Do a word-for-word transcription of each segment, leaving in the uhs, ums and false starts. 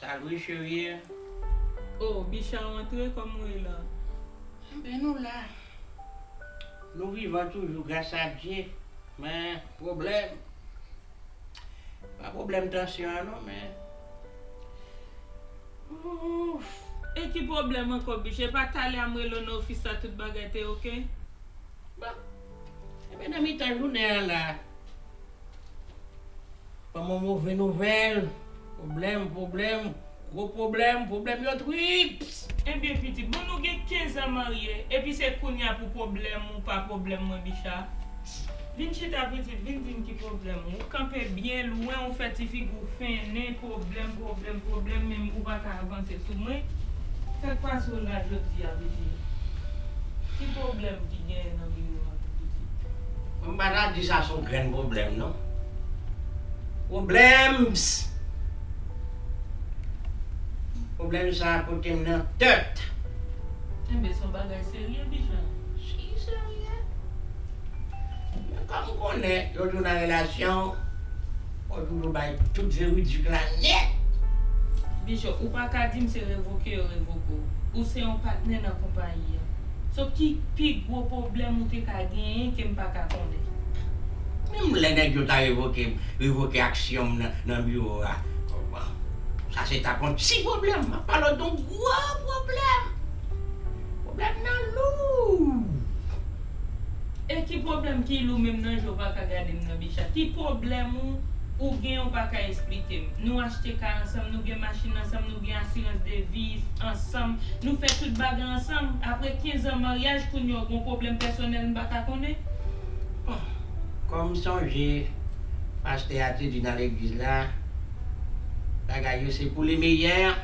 Salut, chérie. Oh, Bicha, w antre, kòman w ye la? Enben, nou la. Nou vivan toujou, gras a Dye. Men, pwoblèm. Pa pwoblèm tansyon an, non, men. Ouf. E ki pwoblèm ankò, Bicha? E pa talè a m rele w nan ofis la, tout bagay te oke? Bon. Enben, nan mitan jounen an la, ban m yon move nouvèl. Pwoblèm, pwoblèm, gwo pwoblèm, pwoblèm yo trip. Ebyen, pitit, bon, nou gen kenz an marye, epi se kounye a pou pwoblèm ou pa pwoblèm mwen, Bicha. Vin chita, pitit, vin di m ki pwoblèm ou. Ou kanpe byen lwen, ou fè ti figi w fennen, pwoblèm, pwoblèm, pwoblèm, menm ou pa ka avanse sou mwen. Sa k pase w la jodi a, pitit? Ki pwoblèm ki genyen nan biwo a, pitit? M pa ta di sa se yon grenn pwoblèm, non. Pwoblèm! Pwoblèm sa a pote m nan tèt. Enben, se yon bagay serye, Bicha. Si serye. Men kòm m konnen, lè w nan relasyon, fò w toujou bay tout veridik la nèt. Bicha, ou pa ka di m se revoke yo revoke w. Ou se yon patnè nan konpayi a. So, ki pi gwo pwoblèm ou te ka genyen ke m pa ka konnen? Menm lè nèg yo ta revoke m, revoke aksyon m nan, nan biwo a, sa se t ap yon ti pwoblèm. M ap pale w de yon gwo pwoblèm. Pwoblèm nan lou. E ki pwoblèm ki lou menm nan je w pa ka gade m nan, Bicha? Ki pwoblèm ou, ou gen ou pa ka esplike m? Nou achte kay ansanm, nou gen machin ansanm, nou gen asirans de vi ansanm, nou fè tout bagay ansanm. Apre kenz an maryaj, kounye a w gen pwoblèm pèsonèl m pa ka konnen? Bon, kòm m sonje pastè a te di nan legliz la, bagay yo se pou le meyè.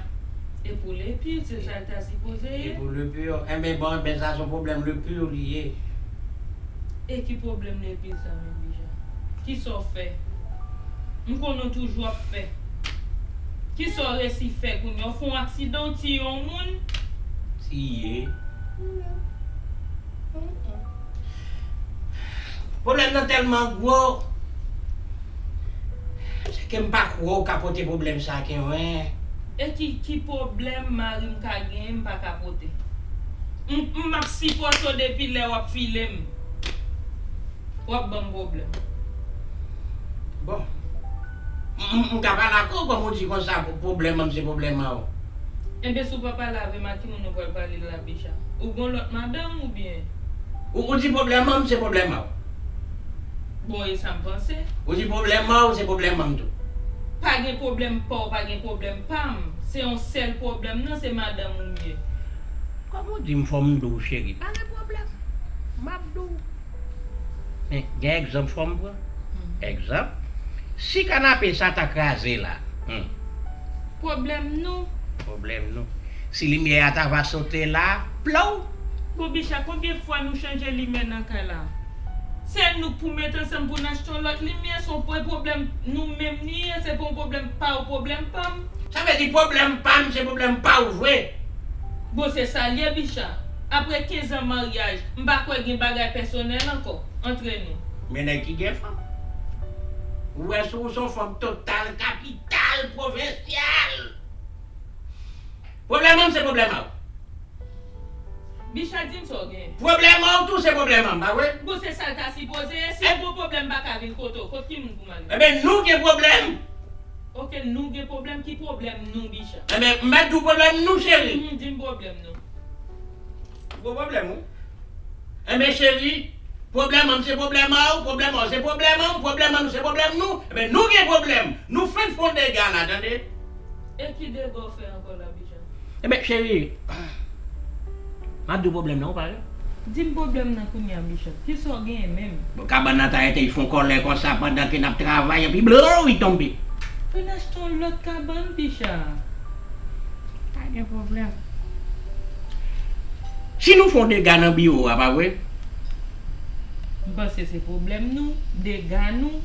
E pou le pi, se sa l ta sipoze ye. E pou le pi, enben bon, enben sa se yon pwoblèm le pi li ye. E ki pwoblèm le pi sa menm, Bicha? Kisa w fè? M konnen w toujou ap fè. Kisa w resi fè kounye a? W fè yon aksidan, w tiye yon moun? Tiye? Pwoblèm nan tèlman gwo, se ke m pa kwè w ka pote pwoblèm sa ke mwen. E ki, ki pwoblèm mari m ka genyen m pa ka pote? M, m ap sipòte w depi lè w ap file m. W ap ban m pwoblèm. Bon. M, m, m ka pale ak ou, kòm ou di konsa, pwoblèm an m se pwoblèm an ou. Enben, si w pa pale avè m, a ki moun ou pral pale la, Bicha? Ou gon lòt madanm oubyen? Ou, ou di pwoblèm an m se pwoblèm an ou. Bon, e sa m panse. Ou di pwoblèm an ou se pwoblèm an m tou. Pa gen pwoblèm pa w, pa gen pwoblèm pa m. Se yon sèl pwoblèm nan, se madanm ou m ye. Kòm ou di m fò m di w cheri, pa gen pwoblèm. M ap di w. Men, gen egzanp fò m pran. Egzanp, si kanape sa ta kraze la, hmm. Pwoblèm nou. Pwoblèm nou. Si limyè a ta va sote la, plow! Bon, Bicha, konbyen fwa nou chanje limyè nan kay la? Se nou k pou met ansanm pou n achte yon lòt limyè, se yon pwoblèm nou menm li ye, se pa yon pwoblèm pa w, pwoblèm pa m. Sa vle di pwoblèm pa m, se pwoblèm pa w vre. Bon, se sa l ye, Bicha. Apre kenz an maryaj, m pa kwè gen bagay pèsonèl ankò antre nou. Men nèg ki gen fanm. Ou wè si w se yon fanm total, kapital, pwovensyal. Pwoblèm an m se pwoblèm a w. Bicha, di m sa w gen. Pwoblèm an w tou se pwoblèm an m, pa vre? Bon, se sa l ta sipoze ye. Si w gon pwoblèm, m pa ka vin kote w. Kot ki moun pou m ale? Enben, nou gen pwoblèm. Oke, nou gen pwoblèm. Ki pwoblèm nou, Bicha? Enben, m mèt di w pwoblèm nou, cheri. Mhm, di m pwoblèm nou. Gwo pwoblèm, wi. Enben, cheri, pwoblèm an m se pwoblèm a w, pwoblèm an w se pwoblèm an m, pwoblèm an nou se pwoblèm nou. Enben, nou gen pwoblèm. Nou fenk fè yon dega la, tande? E ki dega w fè ankò la, Bicha? Enben, cheri, m ap di w pwoblèm nan, ou pare? Di m pwoblèm nan kounye a, Bicha. Kisa w genyen menm? Bon, kabann nan ta rete, li fè yon kòlè konsa pandan ke n ap travay, epi blow, li tonbe. Pou n achte yon lòt kabann, Bicha. Pa Gen pwoblèm. Si nou fè yon dega nan biwo a, pa vre? M panse se pwoblèm nou, dega nou.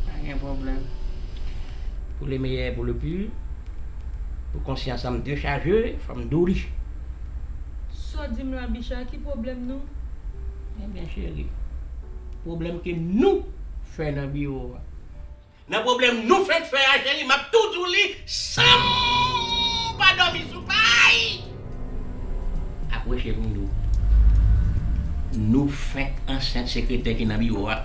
Pa gen pwoblèm. Pou le meyè, pou le pi, pou konsyans an m dechaje, fò m di w li. Sa w di m la, Bicha, ki pwoblèm nou? Ebyen, cheri, pwoblèm ke nou fè nan biwo a. Nan pwoblèm nou fenk fè a, cheri, m ap tou di w li san m pa dòmi sou pay. Apwoche pou m di w. Nou fenk ansent sekretè ki nan biwo a.